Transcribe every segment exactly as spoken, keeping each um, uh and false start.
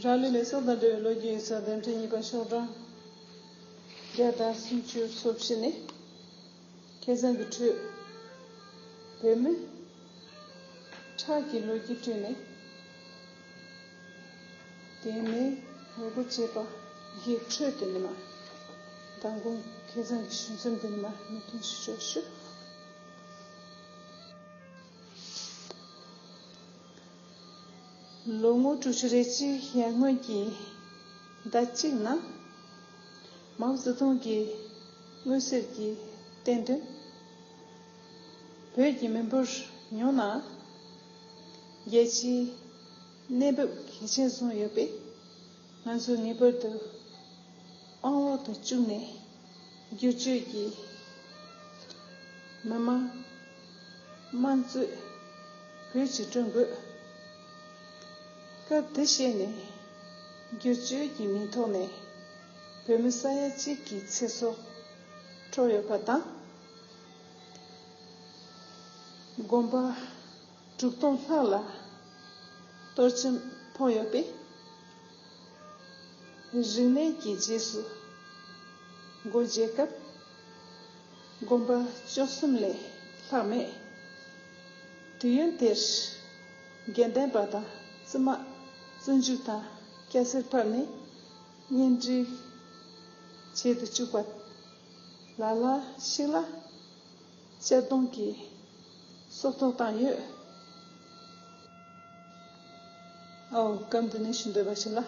ལ་ལུས་ལ་སྲོག་དང་འབྲེལ་བའི་ལོ་རྒྱུས་ཡིག་ཚགས་དེབ་ཕྲེང་གཉིས་པ་ཤོག་གྲངས་བརྒྱ་དང་སུམ་ཅུ་སོ་བཞི་ནི། ཁ་སང་གི་འཕྲོས། བོད་མི་ཁྲག་གི་ལོ་རྒྱུས་བསྐྲུན་ནས། དེ་ནས་ངོ་རྒོལ་བྱས་པ་གི་འཕྲོས་དེ་ནི་མ། མདང་དགོང་ཁ་སང་གི་ཞུ་མཚམས་དེ་ནི་མ་མི་མཐུན་ཞུ་ཆོག་ཞུ། ལོ་ངོ་དྲུག་ཅུ་རེ་གཅིག་ཡར་སྔོན་གྱི་ཟླ་གཅིག་ནང་། མའོ་ཙེ་ཏུང་གིས་མངོན་གསལ་གྱིས་བསྟན་དོན། བོད་ཀྱི་མི་འབོར་ཉུང་ན་རྒྱལ་སྤྱིའི་གནས་བབ་གལ་ཆེན་བཟུང་ཡོད་པས། ང་ཚོས་ངེས་པར་དུ་དབང་འོག་ཏུ་བཅུག་ནས། བསྒྱུར་བཅོས་ཀྱི་མི་དམངས་དམངས་གཙོའི་བོད་ཅིག་བསྐྲུན་དགོས། སྐབས་དེ་ཤེས་ནས་བསྒྱུར་བཅོས་ཀྱི་མིང་ཐོག་ནས་བོད་མི་ས་ཡ་གཅིག་གི་ཚེ་སྲོག་འཕྲོག་ཡོད་པ་དང་། དགོན་པ་དྲུག་སྟོང་ལྷག་ལ་གཏོར་བཅོམ་ཕོག་ཡོད་པས། རིག་གནས་ཀྱི་རྗེས་སུ་སྒོ་འབྱེད་སྐབས། དགོན་པ་བཅུ་གསུམ་ལས་ལྷག་མེད། དུས་ཡུན་དེར་དགེ་ལྡན་པ་དང་བཙུན་མ་བཙོན་འཇུག་དང་སྐྱ་སེར་ཕབ་ནས་གཉེན་སྒྲིག་བྱེད་དུ་བཅུག་པ་ལ་ལ་ཞིག་ལ་གཅར་རྡུང་གིས་སྲོག་ཐོག་བཏང་ཡོད། ཨོ། སྐབས་འདི་ནས་ཞུ་འདོད་པ་ཞིག་ལ།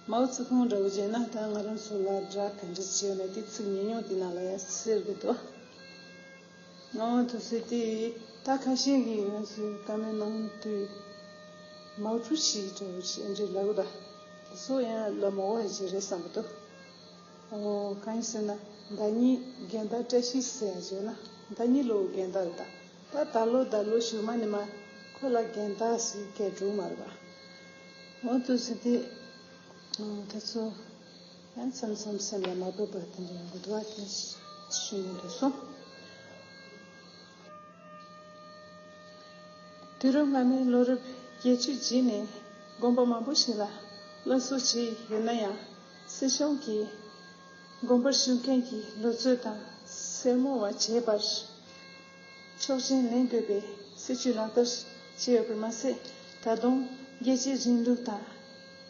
མའོ་ཙེ་ཏུང་འདྲ་བོ་བྱས་ན་ད་ང་རང་ཚོ་ལ་དགྲ་ག་འདྲ་བྱས་ནས་དེ་ཚིག་ཉེ་ཉུང་དེ་ནང་ལ་ཡང་ཟེར་གི་འདུག་ང་འོང་དུ་ཟེར་དེ་ད་ཁ་ཤས་ཀྱིས་ང་ཚོའི་བཀའ་མོལ་གནང་དུས་མའོ་ཀྲུའུ་ཞི་འདྲ་བོ་ཞིག་འདྲ་ལབ་གི་འདུག་སོ་ཡང་ལ་མོ་བ་ཞིག་རེད་བསམ་གི་འདུག་ཨོ། གང་ཡིན་ཟེར་ན་ཟླ་ཉིན་རྒན་དར་བཀྲ་ཤིས་ཟེར་ཡ་བརྗོད་ན་ཟླ་ཉིན་ལོ་རྒན་དར་རེད་ད། ད་ད་ལོ་ད་ལོ་གཞུག་མ་ནི་མ་ཁོ་ལ་རྒན་དར་ཟེར་སྐད་འགྲོ་མ་རེད་པ། འོ་དུ་ཟེར་དེ། ཨོ། དེ་ཚོ་ཡང་མཚམས་མཚམས་སེམས་ལ་མ་བབས་པ་དེ་འདྲ་ཡོང་གི་འདུག་བ་དེ་ཞུ་ཡིན་འདུག་སོང་། དུས་རབས་སྔ་མའི་ལོ་རབས་བརྒྱད་ཅུ་རྗེས་ནས་དགོན་པ་མང་པོ་ཞིག་ལ་སླར་གསོ་བྱས་ཡོད་ན་ཡང་། སྲིད་གཞུང་གིས་དགོན་པར་བཞུགས་མཁན་གྱི་ལོ་ཚོད་དང་སེར་མོ་བ་བྱེད་པར་ཆོག་མཆན་ལེན་དགོས་པའི་སྲིད་ཇུས་ལག་བསྟར་བྱས་ཡོད་པར་མ་ཟད། ད་དུང་རྒྱལ་གཅེས་རིང་ལུགས་དང་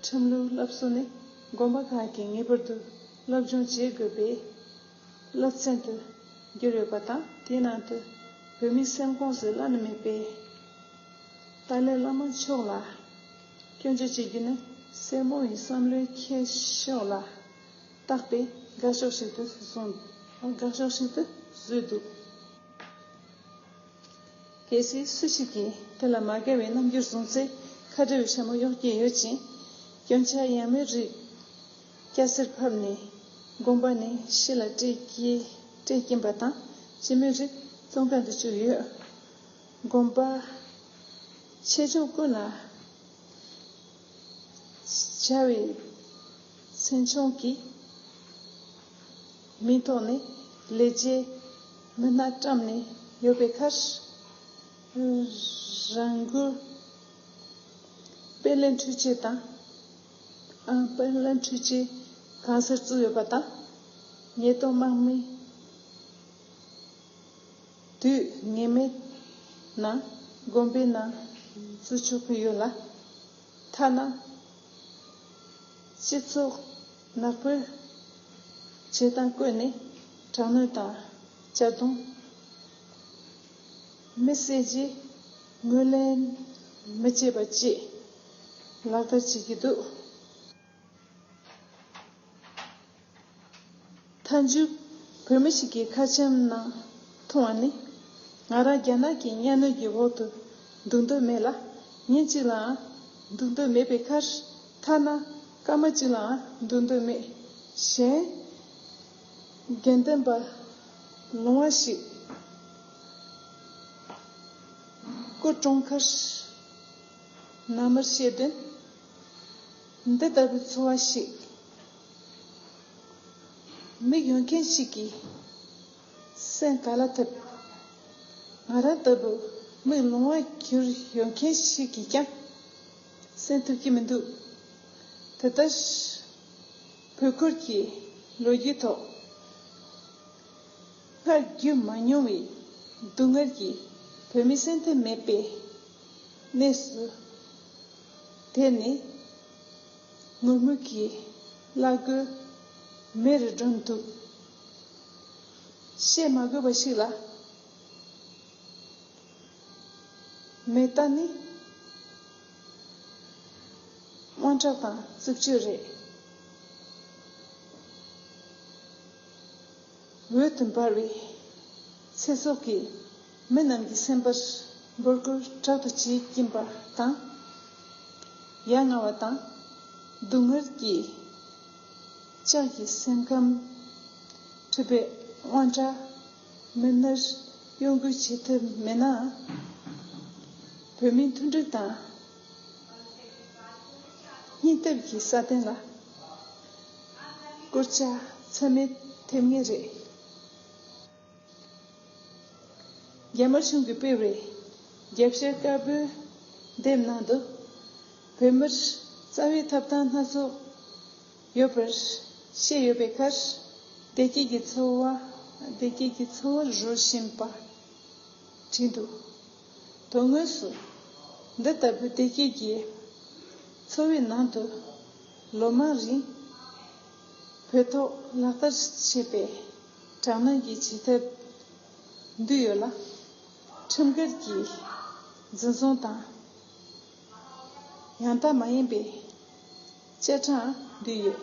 ཁྲིམས་ལུགས་སླར་གསོ་ནི་དགོན་པ་ཁག་གིས་ངེས་པར་དུ་སློབ་སྦྱོང་བྱེད་དགོས་པའི་སློབ་ཚན་དུ་གྱུར་ཡོད་པ་དང་། དེའི་ནང་དུ་བོད་མིའི་སེམས་ཁོངས་སུ་བླ་ན་མེད་པའི་ཏཱ་ལའི་བླ་མ་མཆོག་ལ་སྐྱོན་བརྗོད་བྱེད་རྒྱུ་ནི་སེར་མོ་ཡི་བསམ་བློའི་འཁྱེར་ཕྱོགས་ལ་བརྟག་པའི་དགག་ཕྱོགས་ཤིག་ཏུ་བཟུང་། དགག་ཕྱོགས་ཤིག་ཏུ་བཟོས་འདུག་གལ་སྲིད་སུ་ཞིག་གིས་དེ་ལ་མ་དགའ་བའི་རྣམ་འགྱུར་བཟུང་ཚེ། ཁ་བྲལ་བའི་ཞྭ་མོ་གཡོག་རྒྱུ་ཡོད་ཅིང་། སྐྱོན་ཆ་ཡ་མའི་རིགས་སྐྱ་སེར་ཕབ་ནས་དགོན་པ་ནས་ཕྱི་ལ་སྤྲད་ཀྱི་སྤྲད་ཀྱིན་པ་དང་། སྤྱི་མོས་རིགས་བཙོན་ཁང་དུ་བཅུག་ཡོད། དགོན་པ་ཆེ་ཆུང་ཀུན་ལ་བྱ་བའི་ཚན་ཆུང་གི་མིང་ཐོག་ནས་ལས་བྱེད་མི་སྣ་བཀྲམ་ནས་ཡོད་པའི་ཁར། རང་འགུལ་དཔལ་ལྡན་འཕྲུལ་ཆས་དང་། ཨ། དཔལ་ལྡན་འཕྲུལ་ཆས་གང་སར་བཙུགས་ཡོད་པ་དང་། ཉེན་རྟོག་དམག་མི་དུས་ངེས་མེད་ནང་དགོན་པའི་ནང་འཛུལ་ཆོག་གི་ཡོད་ལ། ཐ་ན་སྤྱི་ཚོགས་ནག་པོའི་བྱེད་སྟངས་བཀོད་ནས་དྲག་གནོན་དང་གཅར་རྡུང་། མི་བསད་རྗེས་ངོས་ལེན་མི་བྱེད་པ་བཅས་ལག་བསྟར་བྱེད་ཀྱི་འདུག་མཐའ་མཇུག་བོད་མི་ཞིག་གི་ཁ་ཆེམས་ནང་མཐོང་བ་ནི། ང་རང་རྒྱ་ནག་གི་གཉའ་གནོན་གྱི་འོག་ཏུ་འདུག་འདོད་མེད་ལ། ཉིན་གཅིག་ལའང་འདུག་འདོད་མེད་པའི་ཁར། ཐ་ན་སྐར་མ་གཅིག་ལའང་འདུག་འདོད་མེད། གཞན་དགེ་འདུན་པ་ལོང་བ་ཞིག་སྐུ་གྲོངས་ཁར་ན་མར་བཤད་དོན། འདི་ལྟ་བུའི་ཚོར་བ་ཞིག་མིག་ཡོད་མཁན་ཞིག་གིས་སེམས་ག་ལ་ཐུབ། ང་རང་ལྟ་བུ་མིག་ལོང་བ་གྱུར་ཡོད་མཁན་ཞིག་གིས་ཀྱང་སེམས་ཐུབ་ཀྱི་མི་འདུག་དེ་ལྟར་བོད་ཁུལ་གྱི་ལོ་རྒྱུས་ཐོག་སྔར་བརྒྱུད་མ་མྱོང་བའི་སྡུག་བསྔལ་གྱིས་བོད་མི་སེམས་གཏིང་མེད་པའི་གནས་སུ་དེད་ནས་ངུར་སྨྲིག་གི་བླ་གོས་མེ་རུ་སྒྲོན་འདུག། བཤད་མ་དགོས་པ་ཞིག་ལ། མེ་མདའ་ནི་དབང་དྲག་དང་རྩུབ་སྤྱོད་རེད། འོད་དུ་འབར་བའི་ཚེ་སྲོག་གིས་མི་རྣམས་ཀྱི་སེམས་པར་འབོད་སྐུལ་དྲག་ཏུ་བྱེད་ཀྱིན་པ་དང་། ཡ་ང་བ་དང་སྡུག་བསྔལ་གྱི་ལྕགས་ཀྱི་སེམས་ཁམས་འཁྲུག་པའི་དབང་དྲག་མི་སྣར་གཡོ་འགུལ་བྱེད་ཐུབ་མེད་ན། བོད་མིའི་མཐུན་སྒྲིལ་དང་སྙིང་སྟོབས་ཀྱི་སྲ་བརྟན་ལ་སྐོར་ཆ་ཚད་མེད་ཐེབས་ངེས་རེད། རྒྱ་དམར་གཞུང་གིས་སྤེལ་བའི་རྒྱབ་ཤ་དཀར་པོའི་དེབ་ནང་དུ། བོད་མིར་རྩ་བའི་ཐོབ་ཐང་སྣ་ཚོགས་ཡོད་པར་བཤད་ཡོད་པའི་ཁར། བདེ་སྐྱིད་ཀྱི་འཚོ་བ། བདེ་སྐྱིད་ཀྱི་འཚོ་བར་རོལ་བཞིན་པ་བྲིས་འདུག། དོན་དངོས་སུ་འདི་ལྟ་བུའི་བདེ་སྐྱིད་ཀྱི་འཚོ་བའི་ནང་དུ་ལོ་མང་རིང་བོད་ཐོག་ལག་བསྟར་བྱས་པའི་དྲག་གནོན་གྱི་བྱེད་ཐབས་འདུས་ཡོད་ལ། ཁྲིམས་འགལ་གྱི་འཛིན་བཟུང་དང་ཡང་དག་མ་ཡིན་པའི་བཅད་གྲངས་འདུས་ཡོད།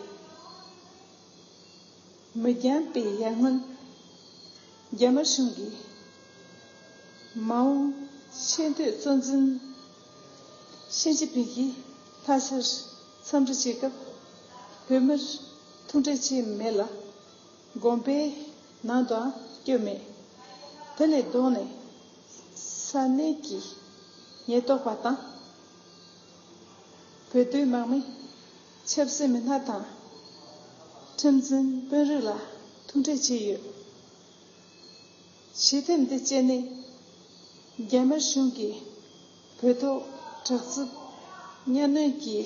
མི་འགྱངས་པའི་ཡར་སྔོན། རྒྱ་དམར་གཞུང་གིས་མ་འོངས་ཆེས་མཐོའི་གཙོ་འཛིན་ཞི་ཅིན་ཕིང་གིས་ལྷ་སར་འཚམས་འདྲི་བྱེད་སྐབས། བོད་མིར་ཐུག་འཕྲད་བྱས་མེད་ལ། དགོན་པའི་ནང་དུའང་བསྐྱོད་མེད། དེ་ལས་ལྡོག་ནས་ས་གནས་ཀྱི་ཉེན་རྟོག་པ་དང་། བོད་དོན་དམག་མི། ཆབ་སྲིད་མི་སྣ་དང་། ཁྲིམས་འཛིན་དཔོན་རིགས་ལ་ཐུག་འཕྲད་བྱས་ཡོད། བྱེད་ཐབས་འདི་སྤྱད་ནས་རྒྱ་དམར་གཞུང་གིས་བོད་ཐོག་དྲག་རྩུབ་གཉའ་གནོན་གྱི་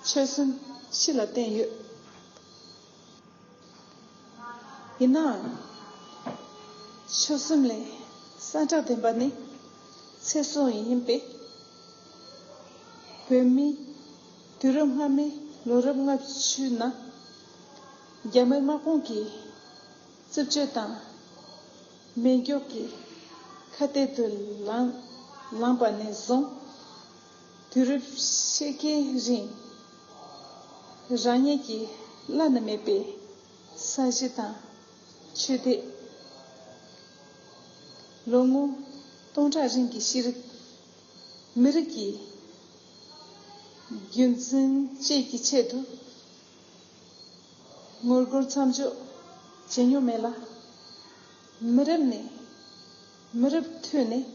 ཆོད་སེམས་ཕྱི་ལ་བསྟན་ཡོད། ཡིན་ནའང་། ཆོད་སེམས་ལས་ཟབ་དྲགས་ལྡན་པ་ནི་ཚེ་སྲོག་ཡིན་པས། བོད་མིའི་དུས་རབས་སྔ་མའི་ལོ་རབས་ལྔ་བཅུའི་ནང་རྒྱ་མིའི་དམག་དཔུང་གིས་རྩུབ་སྤྱོད་དང་མེ་སྒྱོགས་ཀྱི་ཁ་གཏད་དུ་ལངས་ལངས་པ་ནས་བཟུང་། དུས་རབས་ཕྱེད་ཀའི་རིང་རང་ཉིད་ཀྱི་བླ་ན་མེད་པའི་ས་གཞི་དང་ཆོས་སྡེ། ལོ་ངོ་སྟོང་ཕྲག་རིང་གི་ཤེས་རིག་མི་རིགས་ཀྱི་རྒྱུན་འཛིན་བཅས་ཀྱི་ཆེད་དུ་ངོ་རྒོལ་མཚམས་འཇོག་བྱེད་མྱོང་མེད་ལ། མི་རབས་ནས་མི་རབས་མཐུད་ནས་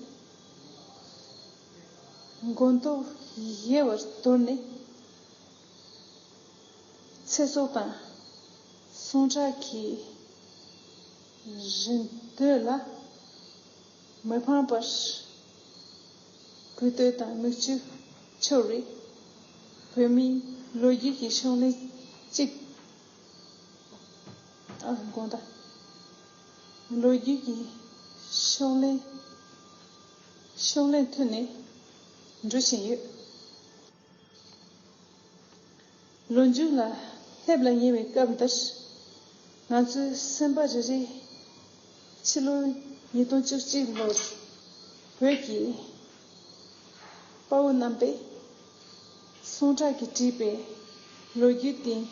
མགོ་ཐོག་ཡལ་བར་དོར་ནས། ཚེ་སྲོག་དང་ཟུངས་ཁྲག་གི་རིན་དོད་ལ་མི་ཕངས་པར་གུས་བཏུད་དང་མིག་ཆུ་འཆོར་བའི་བོད་མིའི་ལོ་རྒྱུས་ཀྱི་ཕྱག་ལེན་གཅིག་ཨ། དགོངས་དག། ལོ་རྒྱུས་ཀྱི་ཕྱག་ལེན་ཕྱག་ལེན་མཐུད་ནས་འགྲོ་བཞིན་ཡོད། ལོ་མཇུག་ལ་སླེབས་ལ་ཉེ་བའི་སྐབས་འདིར། ང་ཚོའི་སེམས་པ་རེ་རེ་ཕྱི་ལོ་ཉིས་སྟོང་བཅུ་གཅིག་ལོར་བོད་ཀྱི་དཔའ་བོ་རྣམ་པས་ཟུངས་ཁྲག་གིས་བྲིས་པའི་ལོ་རྒྱུས་སྟེང་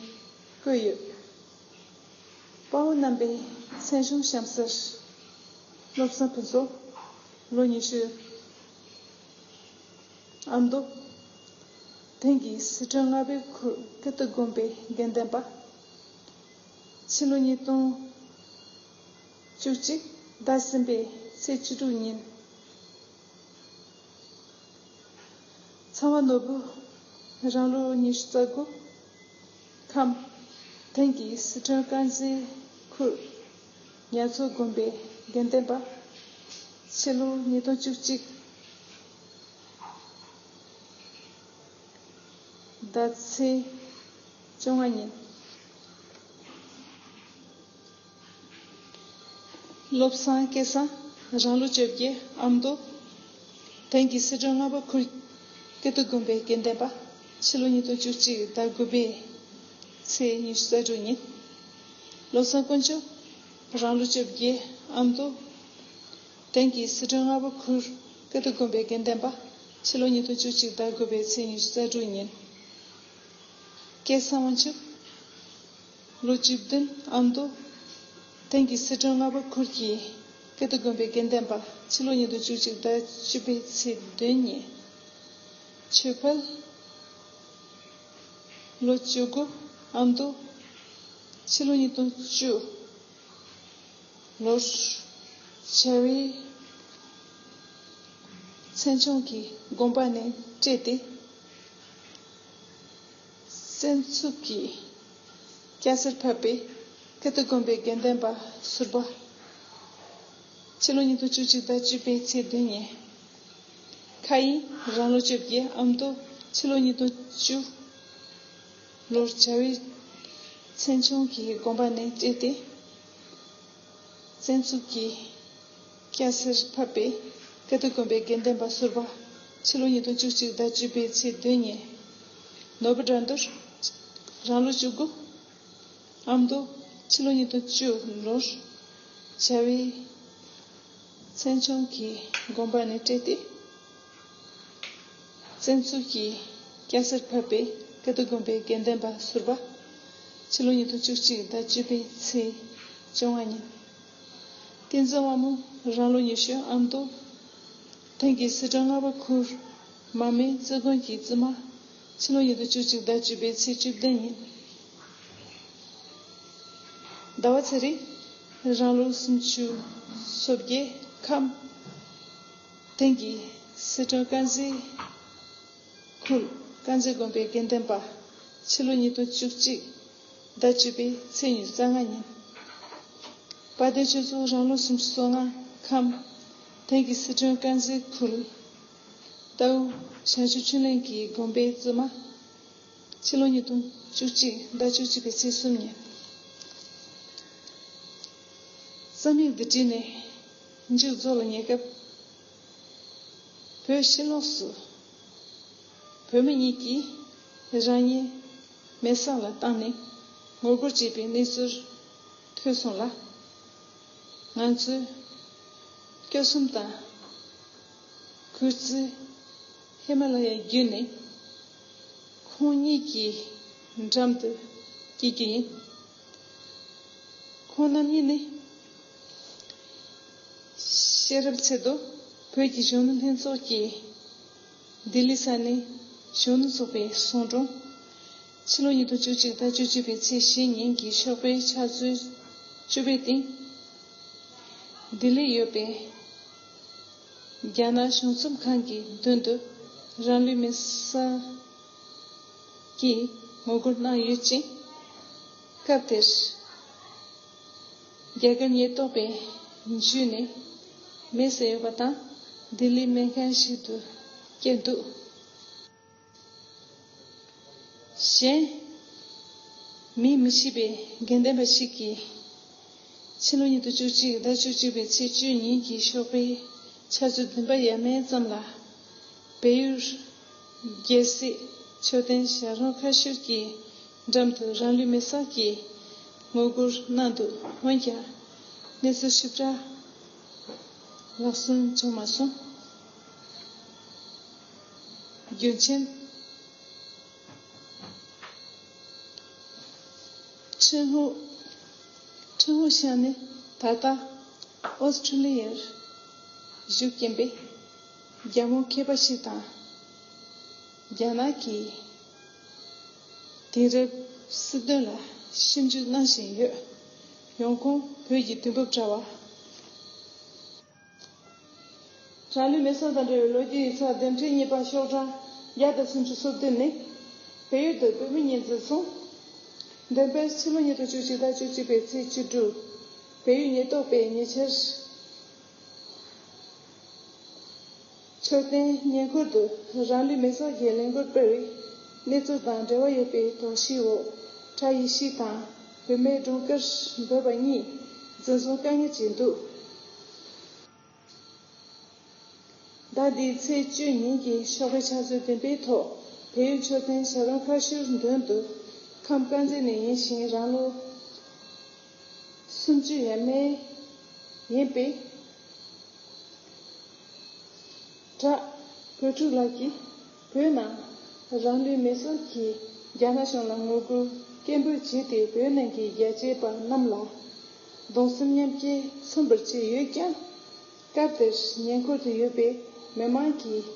བཀོད་ཡོད། དཔའ་བོ་རྣམ་པའི་མཚན་གཞུང་གཤམ་གསལ། བློ་བཟང་ཕུན་ཚོགས། ལོ་ཉི་ཤུ། ཨ་མདོ། དེང་གི་སི་ཁྲོན་རྔ་བའི་ཁུལ་ཀིརྟི་དགོན་པའི་དགེ་འདུན་པ། ཕྱི་ལོ་ཉིས་སྟོང་བཅུ་གཅིག་ཟླ་གསུམ་པའི་ཚེས་བཅུ་དྲུག་ཉིན། ཚ་བ་ནོར་བུ་རང་ལོ་ཉི་ཤུ་རྩ་དགུ། ཁམས། དེང་གི་སི་ཁྲོན་དཀར་མཛེས་ཁུལ་ཉ་མཚོ་དགོན་པའི་དགེ་འདུན་པ། ཕྱི་ལོ་ཉིས་སྟོང་བཅུ་གཅིག་ཟླ་ཚེས་ བཅོ་ལྔ་ཉིན། བློ་བཟང་སྐལ་བཟང་། རང་ལོ་བཅོ་བརྒྱད། ཨ་མདོ། དེང་གི་སི་ཁྲོན་རྔ་པ་ཁུལ་ཀ་ཏི་དགོན་པའི་དགེ་འདུན་པ། ཕྱི་ལོ་ཉིས་སྟོང་བཅུ་གཅིག་ཟླ་དགུ་པའི་ཚེས་ཉི་ཤུ་རྩ་དྲུག་ཉིན། བློ་བཟང་དཀོན་མཆོག། རང་ལོ་བཅོ་བརྒྱད། ཨ་མདོ། དེང་གི་སི་ཁྲོན་རྔ་པ་ཁུལ་ཀ་ཏི་དགོན་པའི་དགེ་འདུན་པ། ཕྱི་ལོ་ཉིས་སྟོང་བཅུ་གཅིག་ཟླ་དགུ་པའི་ཚེས་ཉི་ཤུ་རྩ་དྲུག་ཉིན། སྐལ་བཟང་དབང་ཕྱུག། ལོ་བཅུ་བདུན། ཨ་མདོ། དེང་གི་སི་ཁྲོན་རྔ་པ་ཁུལ་གྱི་ཀ་ཏི་དགོན་པའི་དགེ་འདུན་པ། ཕྱི་ལོ་ཉིས་སྟོང་བཅུ་གཅིག་ཟླ་བཅུ་པའི་ཚེས་བདུན་ཉིན། ཆོས་འཕེལ། ལོ་བཅུ་དགུ། ཨ་མདོ། ཕྱི་ལོ་ཉིས་སྟོང་བཅུ། ལོར་བྱ་བའི་མཚན་མཆོག་གི་དགོངས་པ་ནས་བཀྲལ་ཏེ། བཙན་ཚུགས་ཀྱིས་སྐྱ་སེར་ཕབ་པའི་ཀ་ཏི་དགོན་པའི་དགེ་འདུན་པ་ཟུར་པ། ཕྱི་ལོ་ཉིས་སྟོང་བཅུ་གཅིག་ཟླ་བཅུ་པའི་ཚེས་བདུན་ཉིན། ཁ་ཡིན་རང་ལོ་བཅོ་བརྒྱད། ཨ་མདོ། ཕྱི་ལོ་ཉིས་སྟོང་བཅུ། ལོར་བྱ་བའི་མཚན་མཆོག་གི་དགོངས་པ་ནས་བཀྲལ་ཏེ། བཙན་ཚུགས་ཀྱིས་སྐྱ་སེར་ཕབ་པའི་ཀ་ཏི་དགོན་པའི་དགེ་འདུན་པ་ཟུར་པ། ཕྱི་ལོ་ཉིས་སྟོང་བཅུ་གཅིག་ཟླ་བཅུ་པའི་ཚེས་བདུན་ཉིན། ནོར་བུ་དགྲ་འདུལ། རང་ལོ་བཅུ་དགུ། ཨ་མདོ། ཕྱི་ལོ་ཉིས་སྟོང་བཅུ་ལོར་བྱ་བའི་མཚན་མཆོག་གི་དགོངས་པ་ནས་བཀྲལ་ཏེ། བཙན་ཚུགས་ཀྱིས་སྐྱ་སེར་ཕབ་པའི་ཀ་ཏི་དགོན་པའི་དགེ་འདུན་པ་ཟུར་པ། ཕྱི་ལོ་ཉིས་སྟོང་བཅུ་གཅིག་ཟླ་བཅུ་པའི་ཚེས་བཅོ་ལྔ་ཉིན། བསྟན་འཛིན་དབང་མོ། རང་ལོ་ཉི་ཤུ། ཨ་མདོ། དེང་གི་སི་ཁྲོན་རྔ་པ་ཁུལ་མ་སྨད་རྩེ་དགོན་གྱི་བཙུན་མ། ཕྱི་ལོ་ཉིས་སྟོང་བཅུ་གཅིག་ཟླ་བཅུ་པའི་ཚེས་བཅུ་བདུན་ཉིན། ཟླ་བ་ཚེ་རིང་། རང་ལོ་སུམ་ཅུ་སོ་བརྒྱད། ཁམས། དེང་གི་སི་ཁྲོན་དཀར་མཛེས་ཁུལ་དཀར་མཛེས་དགོན་པའི་དགེ་འདུན་པ། ཕྱི་ལོ་ཉིས་སྟོང་བཅུ་གཅིག་ཟླ་བཅུ་པའི་ཚེས་ཉི་ཤུ་རྩ་ལྔ་ཉིན། དཔལ་ལྡན་ཆོས་མཚོ། རང་ལོ་སུམ་ཅུ་སོ་ལྔ། ཁམས། དེང་གི་སི་ཁྲོན་དཀར་མཛེས་ཁུལ་རྟའུ་བྱང་ཆུབ་ཆོས་གླིང་གི་དགོན་པའི་བཙུན་མ། ཕྱི་ལོ་ཉིས་སྟོང་བཅུ་གཅིག་ཟླ་བཅུ་གཅིག་པའི་ཚེས་གསུམ་ཉིན། རྩོམ་ཡིག་འདི་བྲིས་ནས་མཇུག་རྫོགས་ལ་ཉེ་སྐབས། བོད་ཕྱི་ལོགས་སུ་བོད་མི་གཉིས་ཀྱིས་རང་ཉིད་མེ་སྲེག་ལ་བཏང་ནས་ངོ་རྒོལ་བྱས་པའི་གནས་ཚུལ་ཐོས་སོང་ལ། ང་ཚོས་སྐྱོ་གསུམ་དང་གུས་བརྩི་ཧི་མ་ལ་ཡ་བརྒྱུད་ནས་ཁོང་གཉིས་ཀྱི་འགྲམ་དུ་སྐྱེལ་རྒྱུ་ཡིན། ཁོང་རྣམ་གཉིས་ནི་ཤེས་རབ་ཚེ་རྡོ་བོད་ཀྱི་གཞོན་ནུ་ལྷན་ཚོགས་ཀྱི་ལྡི་ལི་ས་གནས་གཞོན་ནུ་ཚོགས་པའི་ཚོང་དྲུང་། ཕྱི་ལོ་ཉིས་སྟོང་བཅུ་གཅིག་དང་བཅུ་གཅིག་པའི་ཚེས་བཞི་ཉིན་གྱི་ཞོགས་པའི་ཕྱག་ཚོད་བཅུ་པའི་སྟེང་། ལྡི་ལིར་ཡོད་པའི་རྒྱ་ནག་གཞུང་ཚབ་ཁང་གི་མདུན་དུ་རང་ལུས་མེ་སྲེག་གིས་ངོ་རྒོལ་གནང་ཡོད་ཅིང་། སྐབས་དེར། རྒྱ་གར་ཉེན་རྟོག་པས་འཇུས་ནས་མེ་བསད་ཡོད་པ་དང་། ལྡི་ལི་སྨན་ཁང་ཞིག་ཏུ་བསྐྱལ་འདུག་གཞན། མིང་མི་ཤེས་པའི་དགེ་འདུན་པ་ཞིག་གིས། ཕྱི་ལོ་ཉིས་སྟོང་བཅུ་གཅིག་ཟླ་བཅུ་གཅིག་པའི་ཚེས་བཅུ་ཉིན་གྱི་ཞོགས་པའི་ཆུ་ཚོད་བདུན་པ་ཡས་མས་ཙམ་ལ། བལ་ཡུལ་རྒྱལ་སྲིད་མཆོད་རྟེན་ཞལ་རོང་ཁ་ཤོར་གྱི་འགྲམ་དུ་རང་ལུས་མེ་སྲེག་གིས་ངོ་རྒོལ་གནང་འདུག་འོན་ཀྱང་། གནས་ཚུལ་ཞིབ་ཕྲ་ལག་སོན་བྱུང་མ་སོང་། རྒྱུ་མཚན། ཁྲིན་ཧུ། ཁྲིན་ཧུ་ཤང་ནི་ད་ལྟ་ཨོ་སི་ཁྲུ་ལི་ཡར་བཞུགས་ཀྱིན་པའི་རྒྱ་མོ་མཁས་པ་ཞིག་དང་། རྒྱ་ནག་གི་དེང་རབས་སྲིད་དོན་ལ་ཞིབ་འཇུག་གནང་བཞིན་ཡོད། ཡང་ཁོང་བོད་ཀྱི་དུས་བབ་དྲ་བ། རང་ལུས་མེ་སྲེག་དང་འབྲེལ་བའི་ལོ་རྒྱུས་ཡིག་ཚགས་འདེམས་ཁྲལ་གཉིས་པ་ཤོག་གྲངས་བརྒྱ་དང་སུམ་ཅུ་སོ་བདུན་ནི། བལ་ཡུལ་དུ་བོད་མི་གཉིས་འཛིན་བཟུང་། འདོན་སྤེལ་ཕྱི་ལོ་ཉིས་སྟོང་བཅུ་གཅིག་ཟླ་བཅུ་གཅིག་པའི་ཚེས་བཅུ་དྲུག་བལ་ཡུལ་ཉེན་རྟོག་པས་ཉེ་ཆར། མཆོད་རྟེན་ཉེ་འཁོར་དུ་རང་ལུས་མེ་སྲེག་གི་ལས་འགུལ་སྤེལ་བའི་གནས་ཚུལ་དང་འབྲེལ་བ་ཡོད་པའི་དོགས་གཞིའི་འོག་གྲྭ་ཡེ་ཤུ་དང་བུད་མེད་སྒྲོལ་དཀར་འབོད་པ་གཉིས་འཛིན་བཟུང་བཀག་ཉར་བྱས་འདུག་ཟླ་འདིའི་ཚེས་བཅུ་ཉིན་གྱི་ཞོགས་པའི་ཕྱག་ཚོད་བདུན་པའི་ཐོག་བལ་ཡུལ་མཆོད་རྟེན་བྱ་རུང་ཁ་ཤོར་མདུན་དུ་ཁམས་དཀར་མཛེས་ནས་ཡིན་ཞིང་རང་ལོ་སུམ་ཅུ་ཡས་མས་ཡིན་པའི་གྲྭ་བོད་ཕྲུག་ལགས་ཀྱིས་བོད་ནང་རང་ལུས་མེར་སྲེག་གིས་རྒྱ་ནག་གཞུང་ལ་ངོ་རྒོལ་སྐད་འབོད་བྱས་ཏེ་བོད་ནང་གི་རྒྱལ་གཅེས་པ་རྣམས་ལ་གདུང་སེམས་མཉམ་སྐྱེད་མཚོན་པར་བྱས་ཡོད་ཀྱང་། སྐབས་དེར་ཉེ་འཁོར་དུ་ཡོད་པའི་མི་མང་གིས་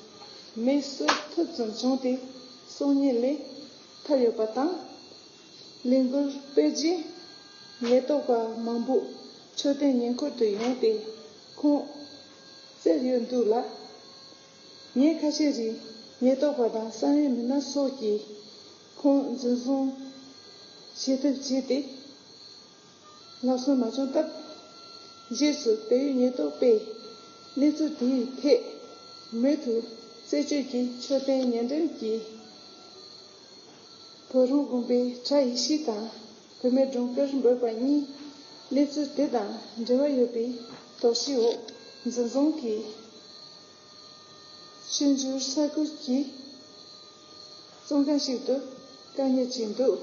མེ་གསོད་ཐུབ་ཙམ་བྱུང་སྟེ་སྲོག་ཉེན་ལས་ཐར་ཡོད་པ་དང་། ལས་འགུལ་སྤེལ་རྗེས་ཉེན་རྟོག་པ་མང་པོ་མཆོད་རྟེན་ཉེ་འཁོར་དུ་ཡོང་སྟེ་ཁོང་བཙལ་ཡོད་འདུག་ལ། ཉིན་ཁ་ཤས་རིང་ཉེན་རྟོག་པ་དང་གསང་བའི་མི་སྣ་སོགས་ཀྱིས་ཁོང་འཛིན་བཟུང་བྱེད་ཐབས་བྱས་ཏེ། ལག་སོན་མ་བྱུང་སྟབས། རྗེས་སུ་བལ་ཡུལ་ཉེན་རྟོག་པས་གནས་ཚུལ་དེའི་ཐད་མུ་མཐུད་རྩད་གཅོད་ཀྱིས་མཆོད་རྟེན་ཉེ་འགྲམ་གྱི་བོད་རོང་དགོན་པའི་གྲྭ་ཡེ་ཤུ་དང་བུད་མེད་སྒྲོལ་དཀར་འབོད་པ་གཉིས་གནས་ཚུལ་དེ་དང་འབྲེལ་བ་ཡོད་པའི་དོགས་གཞིའི་འོག་འཛིན་བཟུང་གིས་ཆུ་འགྱུར་ས་ཁུལ་གྱི་བཙོན་ཁང་ཞིག་ཏུ་བཀག་ཉར་བྱས་འདུག་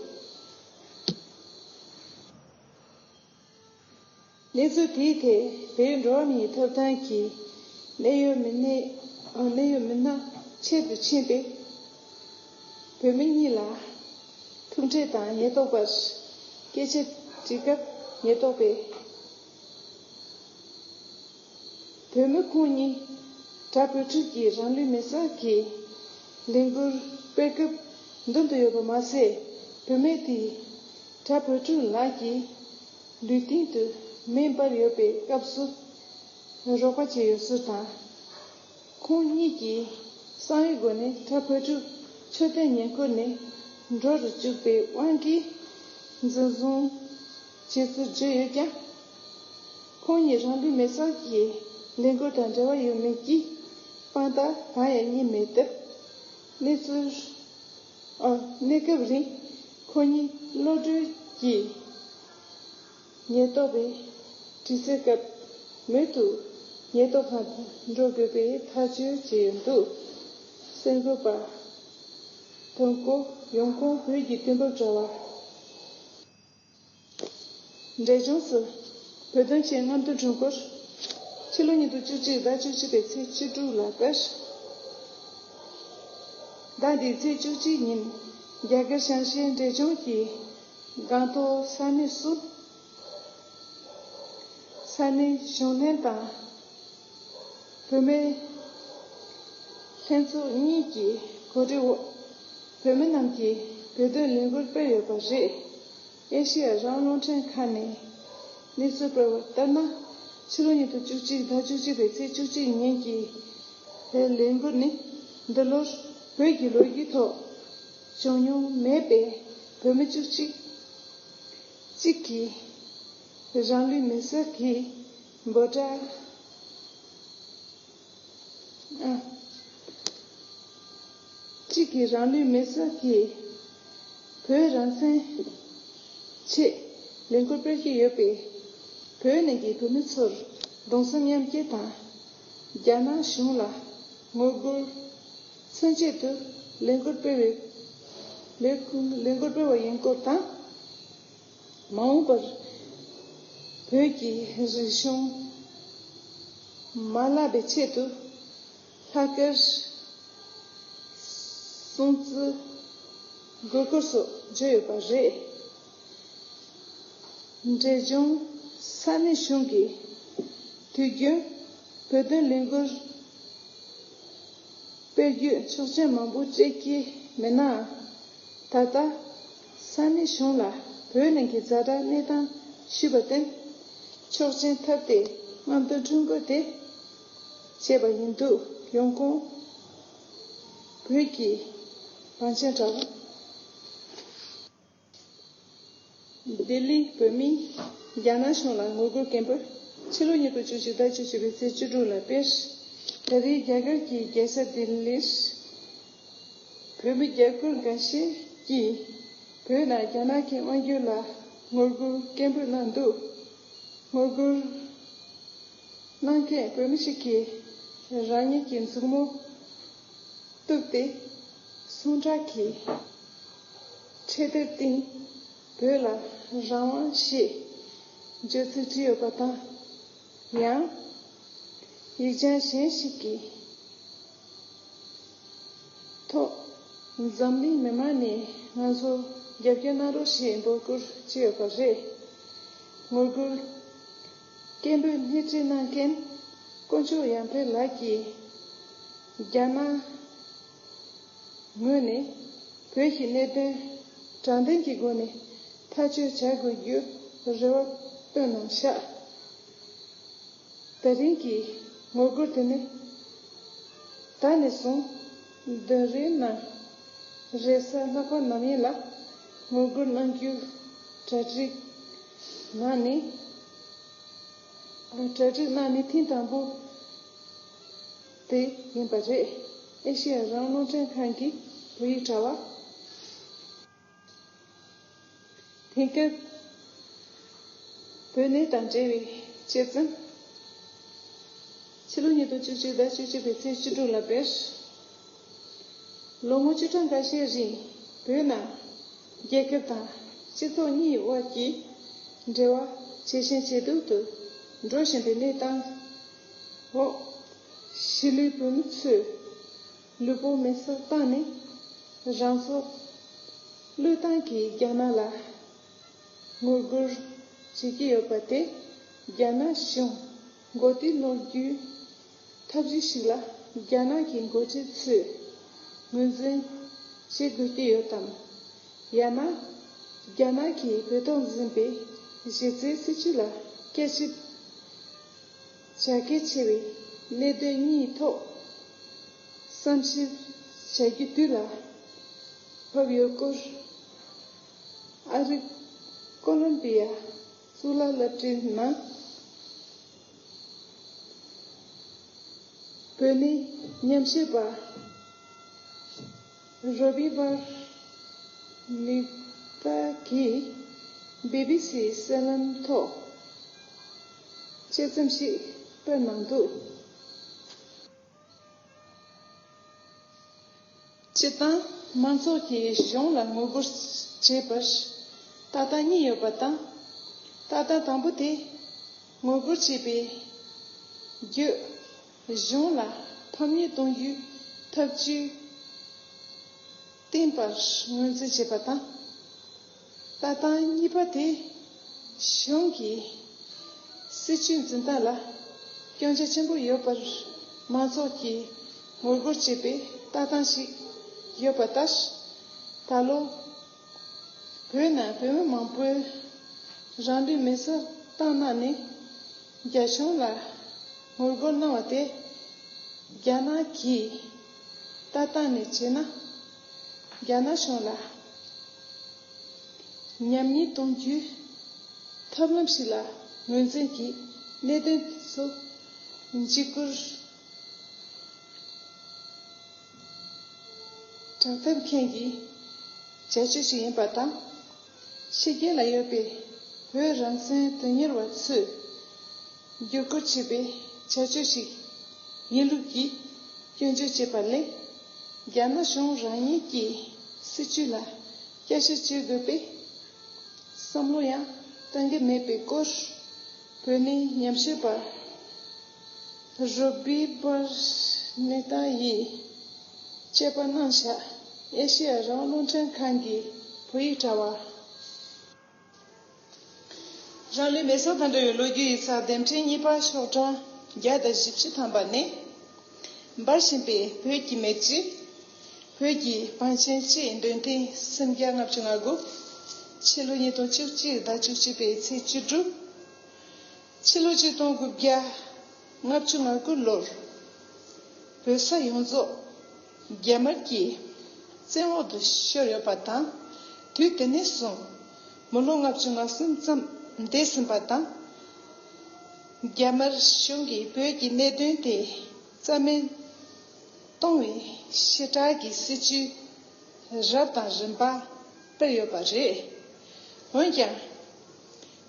གནས་ཚུལ་དེའི་ཐད་བོད་འགྲོ་བ་མིའི་ཐོབ་ཐང་གི་གནད་ཡོད་མི་སྣས་ཨ་གནད་ཡོད་མི་སྣ་ཆེད་དུ་ཕྱིན་ཏེ། བོད་མི་གཉིས་ལ་ཐུག་འཕྲད་དང་ཉེན་རྟོག་པར་སྐད་ཆ་དྲིས་སྐབས་ཉེན་རྟོག་པས་བོད་མི་ཁོང་གཉིས་གྲྭ་བོད་ཕྲུག་གི་རང་ལུས་མེར་སྲེག་གི་ལས་འགུལ་སྤེལ་སྐབས་མདུན་དུ་ཡོད་པ་མ་ཟད། བུད་མེད་དེས་གྲྭ་བོད་ཕྲུག་ལགས་ཀྱི་ལུས་སྟེང་དུ་མེ་འབར་ཡོད་པའི་སྐབས་སུ་རོགས་པ་བྱས་ཡོད་ཚུལ་དང་། ཁོང་གཉིས་ཀྱིས་གསང་བའི་སྒོ་ནས་གྲྭ་བོད་ཕྲུག་མཆོད་རྟེན་ཉེ་འཁོར་ནས་འགྲོ་རུ་བཅུག་པའི་དབང་གིས་འཛིན་བཟུང་བྱས་ཚུལ་བརྗོད་ཡོད་ཀྱང་། ཁོང་གཉིས་རང་ལུས་མེར་སྲེག་གི་ལས་འགུལ་དང་འབྲེལ་བ་ཡོད་མེད་ཀྱི་དཔང་རྟགས་གང་ཡང་རྙེད་མེད་སྟབས། གནས་ཚུལ། ཨ། གནས་སྐབས་རིང་ཁོ་གཉིས་གློད་གྲོལ་གྱིས་ཉེན་རྟོག་པས་དྲི་རྩད་སྐབས་མུ་མཐུད་ཉེན་རྟོག་ཁང་དུ་འགྲོ་དགོས་པའི་ཐག་གཅོད་བྱས་ཡོད་འདུག་གསར་འགོད་པ། དོན་སྐོར་ཡོང་ཁུངས་བོད་ཀྱི་དུས་བབ་དྲ་བ། འབྲས་ལྗོངས་སུ་བོད་དོན་ཆེད་རྔམ་སྟོན་སྒྲོམ་སྐོར། ཕྱི་ལོ་ཉིས་སྟོང་བཅུ་གཅིག་ཟླ་བཅུ་གཅིག་པའི་ཚེས་བཅུ་དྲུག་ལ་སྤེལ། ཟླ་འདིའི་ཚེས་བཅུ་གཅིག་ཉིན་རྒྱ་གར་བྱང་ཤར་འབྲས་ལྗོངས་ཀྱི་སྒང་ཏོག་ས་གནས་སུ་ས་གནས་གཞོན་ལྷན་དང་། བུད་མེད་ལྷན་ཚོགས་གཉིས་ཀྱི་གོ་སྒྲིག་འོག་བོད་མི་རྣམས་ཀྱིས་བོད་དོན་ལས་འགུལ་སྤེལ་ཡོད་པ་རེད། ཨེ་ཤེ་ཡ་རང་དབང་རླུང་འཕྲིན་ཁང་ནས་གནས་ཚུལ་སྤེལ་བ་ལྟར་ན། ཕྱི་ལོ་ཉིས་སྟོང་བཅུ་གཅིག་ཟླ་བཅུ་གཅིག་པའི་ཚེས་བཅུ་གཅིག་ཉིན་གྱི་བོད་ལས་འགུལ་ནི་འདི་ལོར་བོད་ཀྱི་ལོ་རྒྱུས་ཐོག་བྱུང་མྱོང་མེད་པའི་བོད་མི་བཅུ་གཅིག་གཅིག་གིས་རང་ལུས་མེར་སྲེག་གི་འབོད་སྒྲ། ཨ། གཅིག་གིས་རང་ལུས་མེར་སྲེག་གིས་བོད་རང་བཙན་ཆེད་ལས་འགུལ་སྤེལ་གྱི་ཡོད་པས། བོད་ནང་གི་བོད་མི་ཚོར་གདུང་སེམས་མཉམ་སྐྱེད་དང་། རྒྱ་ནག་གཞུང་ལ་ངོ་རྒོལ་མཚོན་ཆེད་དུ་ལས་འགུལ་སྤེལ་བའི་ལས་ལས་འགུལ་སྤེལ་བ་ཡིན་སྐོར་དང་། མ་འོངས་པར་བོད་ཀྱི་རིག་གཞུང་མ་བརླག་པའི་ཆེད་དུ་ལྷག་དཀར་སྲུང་བརྩི་དགོས་སྐོར་སོགས་བརྗོད་ཡོད་པ་རེད། འབྲས་ལྗོངས་ས་གནས་གཞུང་གིས་དུས་རྒྱུན་བོད་དོན་ལས་འགུལ་སྤེལ་རྒྱུའི་ཆོག་མཆན་མང་པོ་སྤྲད་ཀྱི་མེད་ནའང་། ད་ལྟ་ས་གནས་གཞུང་ལ་བོད་ནང་གི་ཛ་དྲག་གནས་སྟངས་ཞུས་པར་བརྟེན། ཆོག་མཆན་ཐོབ་སྟེ་རྔམ་སྟོན་ཁྲོམ་སྐོར་དེ་བྱས་པ་ཡིན་འདུག་ཡོང་ཁུངས་བོད་ཀྱི་བང་ཆེན་དྲ་བ། ལྡི་ལི་བོད་མིས་རྒྱ་ནག་གཞུང་ལ་ངོ་རྒོལ་སྐད་འབོད། ཕྱི་ལོ་ཉིས་སྟོང་བཅུ་གཅིག་ཟླ་བཅུ་གཅིག་པའི་ཚེས་བཅུ་དྲུག་ལ་སྤེལ། ད་རེས་རྒྱ་གར་གྱི་རྒྱལ་ས་ལྡི་ལིར་བོད་མི་རྒྱ་སྒོར་འགའ་ཤས་ཀྱིས་ བོད་ནང་རྒྱ་ནག་གི་དབང་སྒྱུར་ལ་ངོ་རྒོལ་སྐད་འབོད་གནང་འདུག་ངོ་རྒོལ་གནང་མཁན་བོད་མི་ཞིག་གིས་རང་ཉིད་ཀྱི་མཛུབ་མོ་གཏུབས་ཏེ། གསུང་དྲག་གི་འཕྲེད་དེབ་སྟེང་བོད་ལ་རང་དབང་ཞེས་བརྗོད་ཚིག་བྲིས་ཡོད་པ་དང་། ཡང་ཡིག་ཆ་གཞན་ཞིག་གི་ཐོག་འཛམ་གླིང་མི་མང་ནས་ང་ཚོར་རྒྱབ་སྐྱོར་གནང་རོགས་ཞེས་འབོད་སྐུལ་བྱས་ཡོད་པ་རེད། ངོ་རྒོལ་སྐད་འབོད་སྣེ་ཁྲིད་གནང་མཁན་དཀོན་མཆོག་ཡར་འཕེལ་ལགས་ཀྱིས་རྒྱ་ནག་ངོས་ནས་བོད་ཀྱི་གནད་དོན་དྲང་བདེན་གྱི་སྒོ་ནས་ཐག་གཅོད་བྱ་དགོས་རྒྱུར་རེ་བ་བཏོན་གནང་ཤག་དེ་རིང་གི་ངོ་རྒོལ་དེ་ནི་ད་ནས་བཟུང་བདུན་རེའི་ནང་རེས་གཟའ་ལྷག་པ་ནམ་ཡིན་ལ་ངོ་རྒོལ་གནང་རྒྱུའི་གྲ་སྒྲིག་གནང་ནས། གྲ་སྒྲིག་གནང་ནས་ཐེངས་དང་པོ་དེ་ཡིན་པ་རེད། ཨེ་ཤེ་ཡ་རང་དབང་རླུང་འཕྲིན་ཁང་གི་བོད་ཡིག་དྲ་བ། དེང་སྐབས་བོད་གནས་དང་འབྲེལ་བའི་དཔྱད་རྩོམ། ཕྱི་ལོ་ཉིས་སྟོང་བཅུ་གཅིག་ཟླ་བཅུ་གཅིག་པའི་ཚེས་བཅུ་དྲུག་ལ་བོད། ལོ་ངོ་བཅུ་ཕྲག་འགའ་ཤས་རིང་བོད་ནང་རྒྱལ་ཁབ་དང་སྤྱི་ཚོགས་གཉིས་དབར་གྱི་འབྲེལ་བ་ཇེ་ཞན་ཇེ་སྡུག་ཏུ་འགྲོ་བཞིན་པའི་གནས་སྟངས་འོག་གཞིས་ལུས་བོད་མི་ཚོས་ལུས་པོ་མེ་སྲེག་བཏང་ནས་རང་སྲོག་བློས་བཏང་གིས་རྒྱ་ནག་ལ་ངོ་རྒོལ་བྱེད་ཀྱི་ཡོད་པ་དེ་རྒྱ་ནག་གཞུང་མགོ་རྟིང་སློག་རྒྱུའི་ཐབས་ཇུས་ཤིག་ལ་རྒྱ་ནག་གི་འགོ་ཁྲིད་ཚོས་ངོས་འཛིན་བྱེད་དགོས་ཀྱི་ཡོད་དམ། ཡང་ན་རྒྱ་ནག་གིས་བོད་ཐོག་འཛིན་པའི་གཞི་རྩའི་སྲིད་བྱུས་ལ་བསྐྱར་ཞིབ་བྱ་གལ་ཆེ་བའི་གནད་དོན་གཉིས་ཐོག་བསམ་ཞིབ་བྱ་རྒྱུ་དུས་ལ་བབ་ཡོད་སྐོར། ཨ་རི་ཀོ་ལོམ་པི་ཡ་གཙུག་ལག་སློབ་གྲྭའི་ནང་བོད་གནས་ཉམས་ཞིབ་པ་རོ་བྷི་བར་ནི་ཏ་གིས་བི་བི་སིའི་གསར་ལམ་ཐོག་དཔྱད་རྩོམ་ཞིག་སྤེལ་གནང་འདུག་སྤྱིར་བཏང་མང་ཚོགས་ཀྱིས་གཞུང་ལ་ངོ་རྒོལ་བྱེད་པར་ལྟ་སྟངས་གཉིས་ཡོད་པ་དང་། ལྟ་སྟངས་དང་པོ་དེ་ངོ་རྒོལ་བྱེད་པའི་བརྒྱུད་གཞུང་ལ་ཕམ་ཉེས་གཏོང་རྒྱུའི་ཐབས་ཇུས་བསྟེན་པར་ངོས་འཛིན་བྱེད་པ་དང་། ལྟ་སྟངས་གཉིས་པ་དེ་གཞུང་གི་སྲིད་བྱུས་འཛིན་སྟངས་ལ་སྐྱོན་ཆ་ཆེན་པོ་ཡོད་པར་མང་ཚོགས་ཀྱིས་ངོ་རྒོལ་བྱེད་པའི་ལྟ་སྟངས་ཤིག་ཡོད་པ་ལྟར། ད་ལོ་བོད་ནང་བོད་མི་མང་པོས་རང་ལུས་མེ་སྲེག་བཏང་གནང་ནས་རྒྱ་གཞུང་ལ་ངོ་རྒོལ་གནང་བ་དེ་རྒྱ་ནག་གི་ལྟ་སྟངས་ནས་བྱས་ན་རྒྱ་ནག་གཞུང་ལ་ཉམས་ཉེས་གཏོང་རྒྱུའི་ཐབས་ལམ་ཞིག་ལ་ངོས་འཛིན་གྱིས་གནད་དོན་དེ་ཚོ་འཇིགས་སྐུལ་དྲག་འཐབ་མཁན་གྱི་བྱ་སྤྱོད་ཅིག་ཡིན་པ་དང་། ཕྱི་རྒྱལ་ལ་ཡོད་པའི་བོད་རང་བཙན་དོན་གཉེར་བ་ཚོས་བརྒྱུད་སྐུལ་བྱེད་པའི་བྱ་སྤྱོད་ཅིག་ཡིན་ལུགས་ཀྱི་སྐྱོན་བརྗོད་བྱས་པ་ལས། རྒྱ་ནག་གཞུང་རང་ཉིད་ཀྱི་སྲིད་བྱུས་ལ་བསྐྱར་ཞིབ་བྱེད་དགོས་པའི་བསམ་བློ་ཡང་གཏང་གི་མེད་པའི་སྐོར། བོད་གནས་ཉམས་ཞིབ་པ་རོ་བྷི་བར་ནེ་ཏཱ་ཡིས་དཔྱད་པ་གནང་བཞག་ཨེ་ཤེ་ཡ་རང་དབང་རླུང་འཕྲིན་ཁང་གི་བོད་ཡིག་དྲ་བ། རང་ལུས་མེ་སྲེག་དང་འབྲེལ་བའི་ལོ་རྒྱུས་ཡིག་ཚགས་དེབ་ཕྲེང་གཉིས་པ་ཤོག་གྲངས་བརྒྱ་དང་བཞི་བཅུ་ཐམ་པ་ནས། འབར་བཞིན་པའི་བོད་ཀྱི་མེ་ལྕེ། བོད་ཀྱི་བང་ཆེན་ལྕེ་འདོན་ཐེངས་སུམ་བརྒྱ་ལྔ་བཅུ་ང་དགུ། ཕྱི་ལོ་ཉིས་སྟོང་བཅུ་གཅིག་ཟླ་བཅུ་གཅིག་པའི་ཚེས་བཅུ་དྲུག་ཕྱི་ལོ་ཆིག་སྟོང་དགུ་བརྒྱ་ལྔ་བཅུ་ང་དགུ་ལོར། བོད་ས་ཡོངས་རྫོགས་རྒྱ་དམར་གྱི་བཙན་འོག་ཏུ་ཤོར་ཡོད་པ་དང་། དུས་དེ་ནས་བཟུང་མི་ལོ་ལྔ་བཅུ་ང་གསུམ་ཙམ་འདས་ཟིན་པ་དང་། རྒྱ་དམར་གཞུང་གིས་བོད་ཀྱི་གནད་དོན་དེ་རྩ་མེད་གཏོང་བའི་ཞེ་དྲག་གི་སྲིད་བྱུས་རབ་དང་རིམ་པ་ སྤེལ་ཡོད་པ་རེད། འོན་ཀྱང་།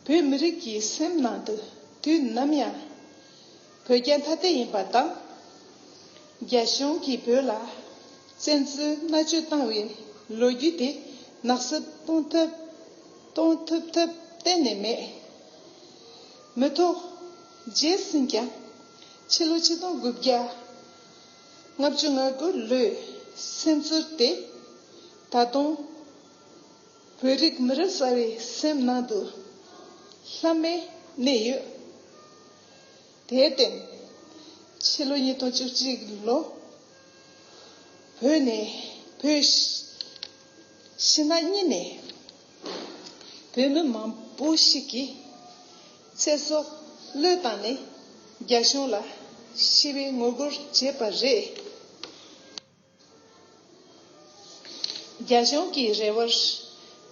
བོད་མི་རིགས་ཀྱི་སེམས་ནང་དུ་དུས་ནམ་ཡང་བོད་རྒྱ་ཐ་དད་ཡིན་པ་དང་། རྒྱ་གཞུང་གིས་བོད་ལ་བཙན་འཛུལ་མནར་གཅོད་བཏང་བའི་ལོ་རྒྱུས་དེ་ནག་བསུབ་གཏོང་ཐབས་གཏོང་ཐུབ་ཐབས་གཏན་ནས་མེད། མི་ཐོག་བརྗེས་ཟིན་ཀྱང་། ཕྱི་ལོ་ཆིག་སྟོང་དགུ་བརྒྱ་ལྔ་བཅུ་ང་དགུ་ལོའི་སེམས་ཚོར་དེ་ད་དུང་བོད་རིགས་མི་རབས་གསར་བའི་སེམས་ནང་དུ་ལྷམ་མེ་གནས་ཡོད། དེར་བརྟེན། ཕྱི་ལོ་ཉིས་སྟོང་བཅུ་གཅིག་ལོ། བོད་ནས་བོད་ཕྱི་ནང་གཉིས་ནས་བོད་མི་མང་པོ་ཞིག་གིས་ཚེ་སྲོག་བློས་བཏང་ནས་རྒྱ་གཞུང་ལ་ཞི་བའི་ངོ་རྒོལ་བྱས་པ་རེད། རྒྱ་གཞུང་གི་རེ་བར་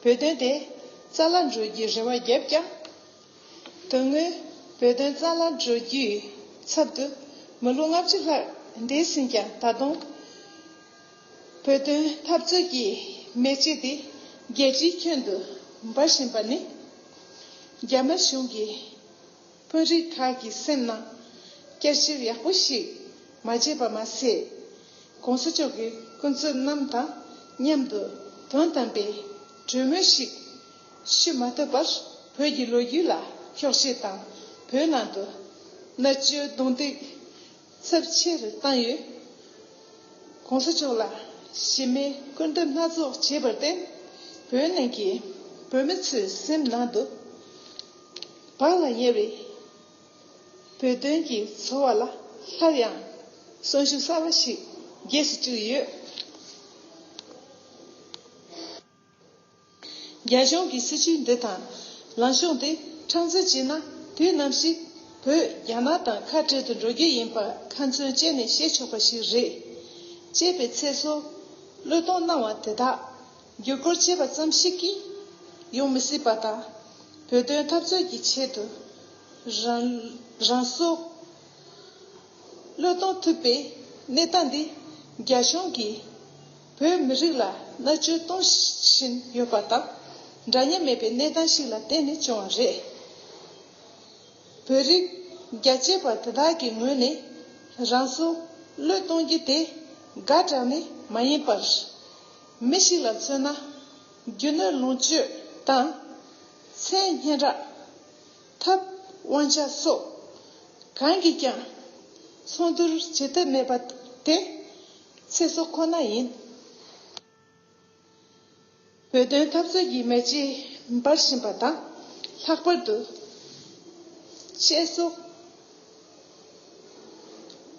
བོད་དོན་དེ་རྩ་བརླག་འགྲོ་རྒྱུའི་རེ་བ་བརྒྱབ་ཀྱང་། དོན་དངོས་བོད་དོན་རྩ་བརླག་འགྲོ་རྒྱུའི་ཚབ་ཏུ་མི་ལོ་ལྔ་བཅུ་ལྷག་འདས་ཟིན་ཀྱང་ད་དུང་། བོད་དོན་འཐབ་རྩོད་ཀྱི་མེ་ལྕེ་དེ་རྒྱལ་སྤྱིའི་ཁྱོན་དུ་འབར་བཞིན་པ་ནི། རྒྱ་དམར་གཞུང་གིས་དཔོན་རིགས་ཁག་གི་སེམས་ནང་བསྐྱར་ཞིབ་ཡག་པོ་ཞིག་མ་བྱས་པ་མ་ཟད། གོང་ས་མཆོག་གི་སྐུ་ཚབ་རྣམས་དང་མཉམ་དུ་དོན་དམ་པའི་གྲོས་མོལ་ཞིག་ཞུ་མ་ཐུབ་པར། བོད་ཀྱི་ལོ་རྒྱུས་ལ་འཁྱོག་བཤད་དང་། བོད་ནང་དུ་མནར་གཅོད་རྡུང་རྡེག་ཚབས་ཆེ་རུ་བཏང་ཡོད། གོང་ས་མཆོག་ལ་གཞི་མེད་སྐུར་འདེབས་སྣ་ཚོགས་བྱས་པར་བརྟེན། བོད་ནང་གི་བོད་མི་ཚོའི་སེམས་ནང་དུ་བག་ལ་ཉལ་བའི་བོད་དོན་གྱི་ཚོར་བ་ལ་སླར་ཡང་གསོན་ཤུགས་གསར་བ་ཞིག་རྒྱས་སུ་བཅུག་ཡོད། རྒྱ་གཞུང་གི་སྲིད་བྱུས་འདི་དང་ལངས་ཕྱོགས་འདི་མཁྲེགས་འཛིན་བྱས་ན། དུས་ནམ་ཞིག་བོད་རྒྱ་ནག་དང་ཁ་བྲལ་དུ་འགྲོ་རྒྱུ་ཡིན་པ་ཁ་ཚོན་བཅད་ནས་བཤད་ཆོག་པ་ཞིག་རེད། གཅེས་པའི་ཚེ་སྲོག་བློས་གཏོང་གནང་བ་དེ་དག་བརྒྱུད་སྐུར་བྱས་པ་ཙམ་ཞིག་གིས་ཡོང་མི་སྲིད་པ་དང་། བོད་དོན་འཐབ་རྩོད་ཀྱི་ཆེད་དུ་རང་རང་སྲོག་བློས་གཏོང་ཐུབ་པའི་གནས་སྟངས་འདི་རྒྱ་གཞུང་གིས་བོད་མི་རིགས་ལ་མནར་གཅོད་གཏོང་བཞིན་ཡོད་པ་དང་། འདྲ་མཉམ་མེད་པའི་གནས་སྟངས་ཤིག་ལ་བརྟེན་ནས་བྱུང་བ་རེད། བོད་རིགས་རྒྱ་ཆེ་བ་དེ་དག་གི་ངོས་ནས་རང་སྲོག་བློས་གཏོང་རྒྱུ་དེ་དགའ་དྲགས་ནི་མ་ཡིན་པར། མི་ཞིག་ལ་མཚོན་ན་རྒྱུ་ནོར་ལོངས་སྤྱོད་དང་མཚན་སྙན་གྲགས། ཐབས་དབང་ཆ་སོགས་གང་གིས་ཀྱང་ཚོང་བསྡུར་བྱེད་ཐབས་མེད་པ་དེ་ཚེ་སྲོག་ཁོ་ན་ཡིན། བོད་དོན་འཐབ་རྩོད་ཀྱི་མེ་ལྕེ་འབར་བཞིན་པ་དང་། ལྷག་པར་དུ་གཅེས་སྲོག་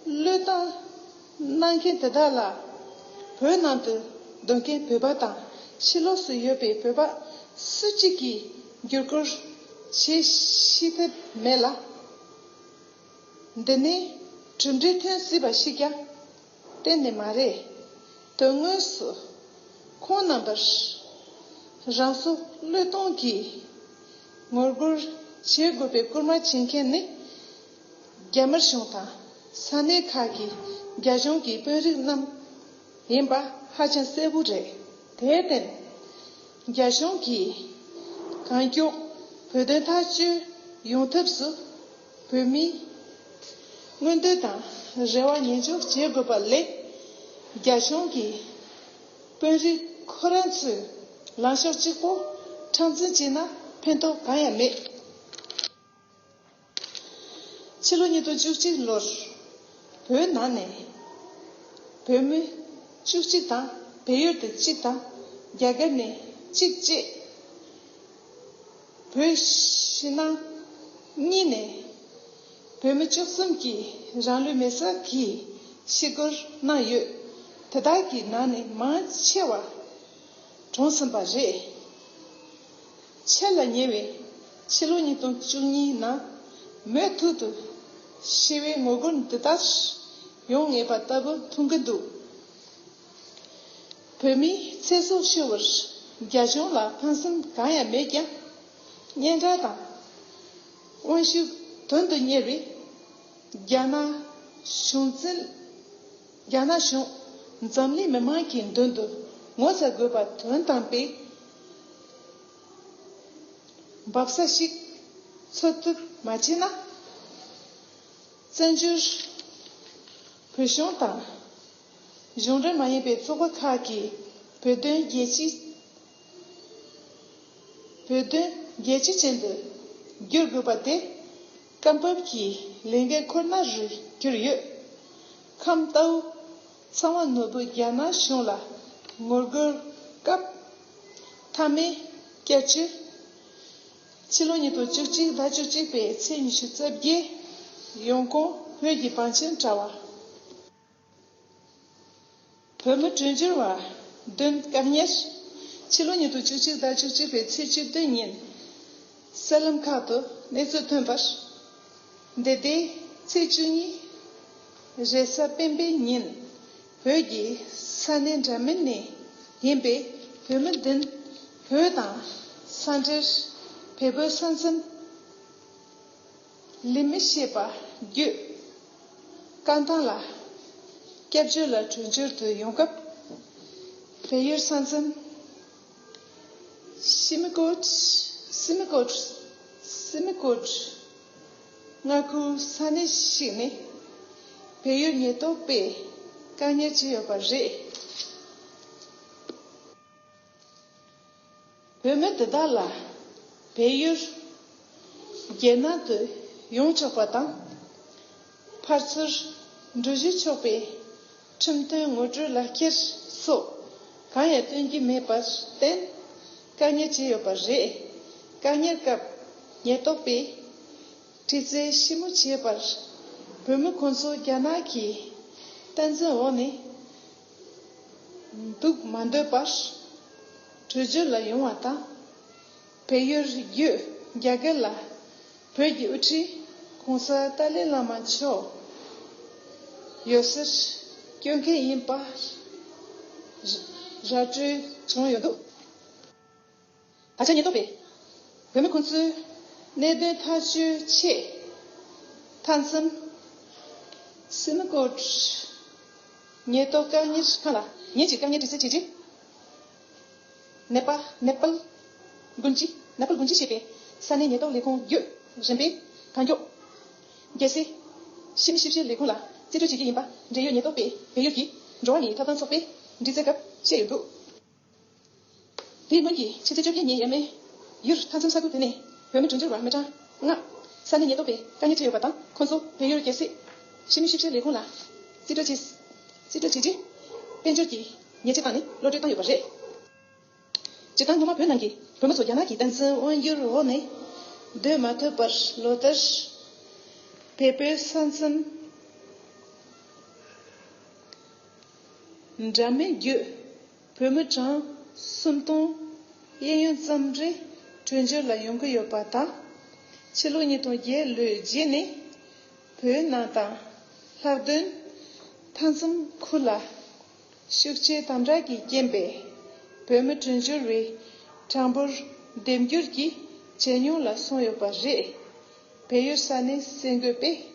བློས་བཏང་གནང་མཁན་དེ་དག་ལ། བོད་ནང་དུ་སྡོད་མཁན་བོད་པ་དང་ཕྱི་ལོགས་སུ་ཡོད་པའི་བོད་པ་སུ་གཅིག་གིས་བརྒྱུད་སྐུར་བྱེད་ཤེས་ཐབས་མེད་ལ། འདི་ནི་གྲུབ་འབྲས་ཐོན་སྲིད་པ་ཞིག་ཀྱང་གཏན་ནས་མ་རེད། དོན་དངོས་སུ་ཁོང་རྣམ་པར་རང་སྲོག་བློས་གཏོང་གི་ངོ་རྒོལ་བྱེད་དགོས་པའི་སྐུལ་མ་བྱེད་མཁན་ནི། རྒྱ་དམར་གཞུང་དང་ས་གནས་ཁག་གི་རྒྱ་གཞུང་གི་དཔོན་རིགས་རྣམས་ཡིན་པ་ཧ་ཅང་གསལ་པོ་རེད། དེར་བརྟེན། རྒྱ་གཞུང་གིས་གང་མགྱོགས་བོད་དོན་ཐག་གཅོད་ཡོང་ཐབས་སུ་བོད་མིའི་མངོན་འདོད་དང་རེ་བ་ཉན་འཇོག་བྱེད་དགོས་པ་ལས། རྒྱ་གཞུང་གི་དཔོན་རིགས་ཁོ་རང་ཚོའི་ལངས་ཕྱོགས་གཅིག་པོ་མཁྲེགས་འཛིན་བྱས་ན་ཕན་ཐོགས་གང་ཡང་མེད། ཕྱི་ལོ་ཉིས་སྟོང་བཅུ་གཅིག་ལོར་བོད་ནང་ནས་བོད་མི་བཅུ་གཅིག་དང་། བལ་ཡུལ་དུ་གཅིག་དང་། རྒྱ་གར་ནས་གཅིག་བཅས། བོད་ཕྱི་ནང་གཉིས་ནས་བོད་མི་བཅུ་གསུམ་གྱིས་རང་ལུས་མེར་སྲེག་གིས་ཤི་སྐོར་གནང་ཡོད། དེ་དག་གི་ནང་ནས་མང་ཆེ་བ་གྲོངས་ཟིན་པ་རེད། ཆད་ལ་ཉེ་བའི་ཕྱི་ལོ་ཉིས་སྟོང་བཅུ་གཉིས་ནང་མུ་མཐུད་དུ་ཞི་བའི་ངོ་རྒོལ་འདི་ལྟར་ཡོང་ངེས་པ་ལྟ་བུ་མཐོང་གི་འདུག་བོད་མིའི་ཚེ་སྲོག་ཤོར་བར་རྒྱ་གཞུང་ལ་ཕངས་སེམས་གང་ཡང་མེད་ཀྱང་། སྙན་གྲགས་དང་དབང་ཤུགས་དོན་དུ་གཉེར་བའི་རྒྱ་ནག་གཞུང་འཛིན། རྒྱ་ནག་གཞུང་འཛམ་གླིང་མི་མང་གི་མདུན་དུ་ངོ་ཚ་དགོས་པ་དོན་དམ་པའི་ འབབ་ས་ཞིག་འཚོལ་ཐབས་མ་བྱས་ན། བཙན་བྱོལ་བོད་གཞུང་དང་གཞུང་འབྲེལ་མ་ཡིན་པའི་ཚོགས་པ་ཁག་གིས་བོད་དོན་རྒྱལ་སྤྱི། བོད་དོན་རྒྱལ་སྤྱི་ཅན་དུ་བསྒྱུར་དགོས་པ་དེ་སྐབས་བབ་ཀྱི་ལས་འགན་ཁོ་ན་རུ་གྱུར་ཡོད། ཁམས་རྟའུ་ཚངས་པ་ནོར་བུ་རྒྱ་ནག་གཞུང་ལ་ངོ་རྒོལ་སྐབས་མཐའ་མའི་སྐད་ཆ། ཕྱི་ལོ་ཉིས་སྟོང་བཅུ་གཅིག་ཟླ་བཅུ་གཅིག་པའི་ཚེས་ཉི་ཤུ་རྩ་བརྒྱད། ཡོང་ཁུངས་བོད་ཀྱི་བང་ཆེན་དྲ་བ། བོད་མི་གྲོས་འགྱུར་བ་བདུན་བཀག་ཉར། ཕྱི་ལོ་ཉིས་སྟོང་བཅུ་གཅིག་ཟླ་བཅུ་གཅིག་པའི་ཚེས་བཅུ་བདུན་ཉིན། གསར་ལམ་ཁག་ཏུ་གནས་ཚུལ་ཐོན་པར། འདི་ཟླའི་ཚེས་བཅུ་གཉིས། རེས་གཟའ་སྤེན་པའི་ཉིན། བོད་ཀྱི་ས་གནས་འདྲ་མིན་ནས་ཡིན་པའི་བོད་མི་བདུན། བོད་དང་ས་འབྲེལ་བལ་པོའི་ས་མཚམས་ལེན་མི་ཤེས་པ་བརྒྱུད། རྐང་ཐང་ལ་སྐྱབས་བཅོལ་ལ་གྲོས་འཆར་དུ་ཡོང་སྐབས། བལ་ཡུལ་ས་མཚམས། ཤི་མི་ཀོཊ། སི་མི་ཀོཊ། སི་མི་ཀོཊ། མངའ་ཁུལ་ས་གནས་ཤིག་ནས་བལ་ཡུལ་ཉེན་རྟོག་པས་བཀག་ཉར་བྱས་ཡོད་པ་རེད། བོད་མི་དེ་དག་ལ་བལ་ཡུལ་རྒྱལ་ནང་དུ་ཡོང་ཆོག་པ་དང་། ཕར་ཚུར་འགྲུལ་བཞུད་ཆོག་པའི་ཁྲིམས་མཐུན་ངོ་སྤྲོད་ལག་ཁྱེར་སོགས་གང་ཡང་སྟོན་གྱི་མེད་པར་བརྟེན། བཀག་ཉར་བྱས་ཡོད་པ་རེད། བཀག་ཉར་སྐབས་ཉེན་རྟོག་པས་དྲི་རྩད་ཞིབ་མོ་བྱས་པར། བོད་མི་ཁོང་ཚོ་རྒྱ་ནག་གི་སྟངས་འཛིན་འོག་ནས་འདུག་མ་འདོད་པར་བྲོས་བྱོལ་ལ་ཡོང་བ་དང་། བལ་ཡུལ་བརྒྱུད་རྒྱ་གར་ལ་བོད་ཀྱི་དབུ་ཁྲིད་༸གོང་ས་ཏཱ་ལའི་བླ་མ་མཆོག་ཡོད་སར་སྐྱོད་མཁན་ཡིན་པ་ར་སྤྲོད་བྱུང་ཡོད་འདུག། ད་ཆ་ཉེན་རྟོག་པས་བོད་མི་ཁོང་ཚོའི་གནད་དོན་ཐག་གཅོད་ཆེད། མཐའ་མཚམས་སི་མི་ཀོཊ་ཉེན་རྟོག་བཀག་ཉར་ཁང་ལ་ཉིན་གཅིག་བཀག་ཉར་དྲི་རྩད་བྱས་རྗེས། ནེ་པ་ནེ་པཱལ་དགོན་སྤྱི། ནེ་པཱལ་དགོན་སྤྱི་ཞེས་པའི་ས་གནས་ཉེན་རྟོག་ལས་ཁུངས་བརྒྱུད་རིམ་པས་གང་མགྱོགས་རྒྱལ་སྲིད་ཕྱི་མི་ཞིབ་བཤེར་ལས་ཁུངས་ལ་རྩིས་སྤྲོད་བྱེད་ཀྱི་ཡིན་པ་འབྲེལ་ཡོད་ཉེན་རྟོག་པས་བལ་ཡུལ་གྱི་འགྲོ་བ་མིའི་ཐོབ་ཐང་ཚོགས་པའི་འདྲི་རྩད་སྐབས་བཤད་ཡོད་འདུག། དེའི་སྔོན་གྱི་ཕྱི་ཚེས་བཅོ་བརྒྱད་ཉིན་ཡས་མས་ཡུལ་མཐའ་མཚམས་ས་ཁུལ་དེ་ནས་བོད་མི་གྲོས་འཆར་བ་མི་གྲངས་ལྔ་ས་གནས་ཉེན་རྟོག་པས་བཀག་ཉར་བྱས་ཡོད་པ་དང་། ཁོང་ཚོ་བལ་ཡུལ་རྒྱལ་སྲིད་ཕྱི་མི་ཞིབ་བཤེར་ལས་ཁུངས་ལ་རྩིས་སྤྲོད་བྱས། རྩིས་སྤྲོད་བྱས་རྗེས་དཔལ་འབྱོར་གྱི་ཉེས་ཆད་བཏང་ནས་གློད་གྲོལ་བཏང་ཡོད་པ་རེད། སྤྱིར་བཏང་སྔོན་མ་བོད་ནང་གི་བོད་མི་ཚོ་རྒྱ་ནག་གི་སྟངས་འཛིན་དབང་སྒྱུར་འོག་ནས་སྡོད་མ་ཐུབ་པར་ལོ་ལྟར་བལ་པོའི་ས་མཚམས་འདྲ་མིན་བརྒྱུད། བོད་མི་གྲངས་སུམ་སྟོང་གཡས་གཡོན་ཙམ་རེ་བྲོས་བྱོལ་ལ་ཡོང་གི་ཡོད་པ་དང་། ཕྱི་ལོ་ཉིས་སྟོང་བརྒྱད་ལོའི་རྗེས་ནས་བོད་ནང་དང་ལྷག་དོན་མཐའ་མཚམས་ཁུལ་ལ་ཤུགས་ཆེའི་དམ་དྲག་གི་རྐྱེན་པས་བོད་མི་བྲོས་བྱོལ་བའི་གྲངས་འབོར་ལྡེམ་འགྱུར་གྱི་ཇེ་ཉུང་ལ་སོང་ཡོད་པ་རེད། བལ་ཡུལ་ས་གནས་གསར་འགོད་པས་